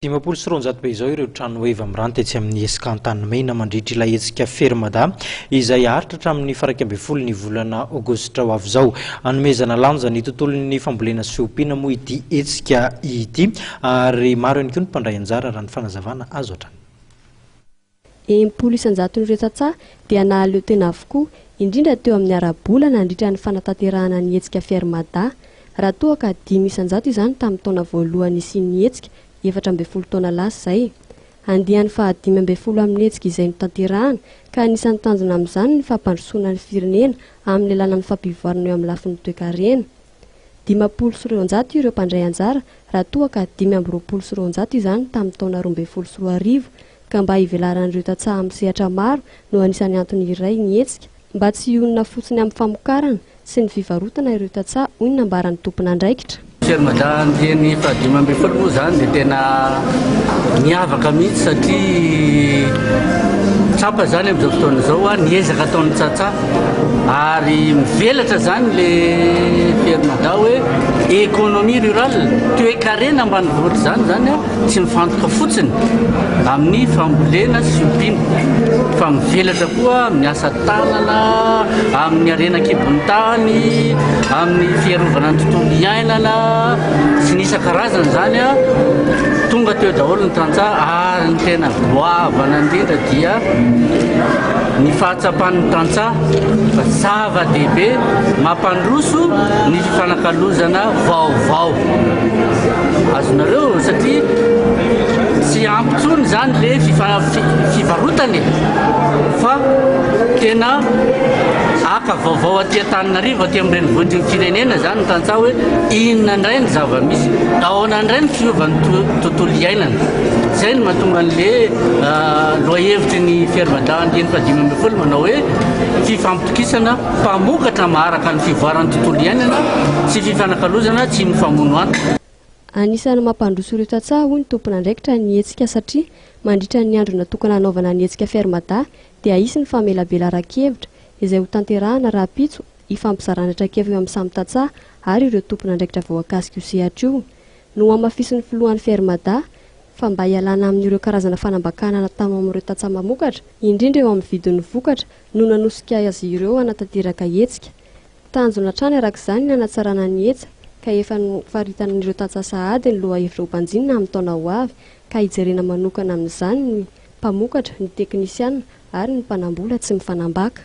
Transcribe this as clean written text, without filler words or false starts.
250 be izao ireo trano heva miranty etsy amin'ny Esca Antanimena mandritra ilay hetsika Fermada izay haharitra hatramin'ny faha-11 ny volana aogositra ho avy izao. Hanomezana lanja ny tontolon'ny fambolena sy fiompiana moa ity hetsika ity ary maro ihany koa ny mpandray anjara raha ny fanazavana azo hatrany. 60 isan-jaton'ireo tantsaha dia nahaleo tena avokoa, indrindra teo amin'ny ara-bola nandritra ny fanatanterahana ny hetsika Fermada, raha toa ka 5% izany tamin'ny taona voalohany nisian'ny hetsika, 14 taona lasa izay. Andiany faha-15 amin'ny hetsika izay notanterahana, ka anisan'ny tanjona amin'izany ny fampandrosoana ny firenena amin'ny alalan'ny fampivoarana eo amin'ny lafiny toekarena. 250 ireo mpandray anjara raha toa ka 225 izany tamin'ny taona 2012, ka mba hivelaran'ireo tantsaha amin'ny sehatra maro no anisan'ny antony iray ny hetsika, mba tsy hionona fotsiny amin'ny famokarana sy ny fivarotana ireo tantsaha, hoy ny nambaran'ny tompon'andraikitra. Fermada andiany faha-15 moa izany dia tena miavaka mihitsy satria tsapa izany amin'izao fotoana izao ny ezaka ataon'ny tantsaha ary mivelatra izany le Fermada hoe économie rurale, toekarena ambanivohitra izany izany. Tsy mifantoka fotsiny amin'ny fambolena sy fiompiana fa mivelatra koa amin'ny asa tanana, amin'ny harena an-kibon'ny tany, amin'ny fiarovana ny tontolo iainana sy ny isan-karazany izany. Tonga teo daholo ny tantsaha ary ny tena goavana indrindra dia ny fahatsapan'ny tantsaha fa zava-dehibe mampandroso ny fifanakalozana vaovao. Azonareo satria tsy ampy tsony zany le fivarotana e fa tena aka vaovao aty Antananarivo aty amin'ny renivohitry ny firenena zany ny tantsaha hoe inona indray ny zava-misy, ahoana indray ny fiovan'ny tontolo iainana. Zay no mahatonga an'le lohahevitry ny Fermada andiany faha-15 manao hoe fifampitokisana Mpamokatra maharaka ny fivoaran'ny tontolo iainana sy fifanakalozana tsy mifamono antoka. Anisan'ny mampandroso ireo tantsaha hoy ny tompon'andraikitra ny hetsika satria mandritra ny andro natokana hanaovana ny hetsika Fermada dia hisy ny famelabelaran-kevitra izay hotanterahana rahampitso hifampizarana traikefa eo amin'ny samy tantsaha ary ireo tompon'andraikitra voakasik'io sehatra io. Nohamafisin'ny filohan'ny Fermada fa mba hialana amin'ireo karazana fanambakana natao amin'ireo tantsaha mamokatra, indrindra eo amin'ny vidin'ny vokatra no nanosika azy ireo hanatanteraka hetsika. Tanjona hatrany araka izany ny hanatsarana ny hetsa ka efa nofaritan'ireo tantsaha sahady ny lohahevitra hobanjinina amin'ny taona ho avy ka hijerena manokana amin'izany ny mpamokatra, ny teknisiana ary ny mpanambola tsy mifanambaka.